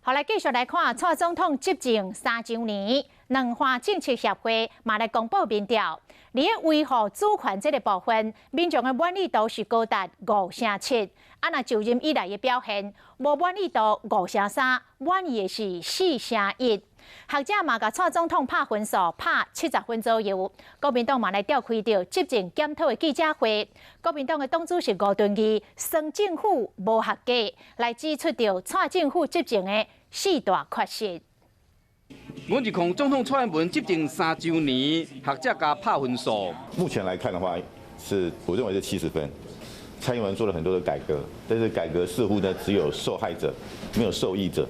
好，來繼續來看蔡總統執政3週年，兩岸政策協會嘛來公布民調，佇咧維護主權這个部分，民眾的滿意度是高達5成7。啊，若就任以來的表現，無滿意度5成3，滿意的是4成1。學者嘛共蔡總統拍分數，拍70分左右。國民黨嘛來召開著執政檢討的記者會。國民黨的黨主席吳敦義酸政府無合格，來指出著蔡政府執政的四大缺失。阮是看總統蔡英文執政3週年，學者共拍分數。目前來看的話，是我認為是70分。蔡英文做了很多的改革，但是改革似乎呢只有受害者，沒有受益者。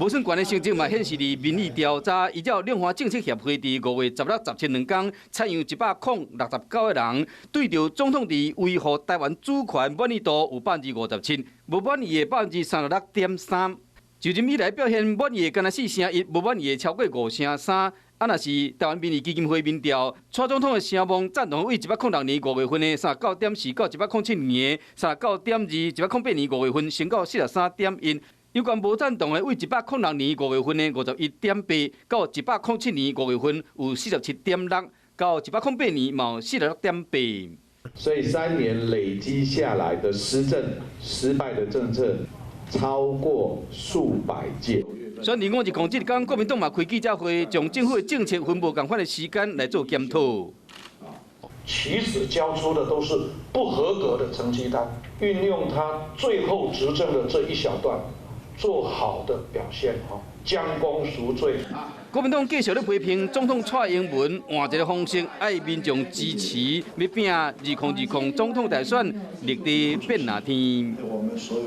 無算懸的成績嘛顯示佇民意調查，依照兩岸政策協會佇5月16、17兩工採樣169個人，對著總統佇維護台灣主權滿意度有57%，無滿意的36.3%。就任以來表現滿意的干焦4成1，無滿意的超過5成3。啊，若是台灣民意基金會民調，蔡總統的聲望贊同為106年5月份的39.4到107年的39.2，108年5月份升到43.1。有關無贊同的為106年5月份的51.8到107年5月份有47.6，到108年嘛46.8。所以3年累積下來的施政失敗的政策超過數百件。選二五二空這工，國民黨嘛開記者會，將政府的政策分無仝款的時間來做檢討。其實交出的都是不合格的成績單，運用他最後執政的這一小段做好的表現，哈，將功贖罪。國民黨繼續咧批評總統蔡英文換一个方式，愛民眾支持，欲拚2020總統大選，立佇變哪天。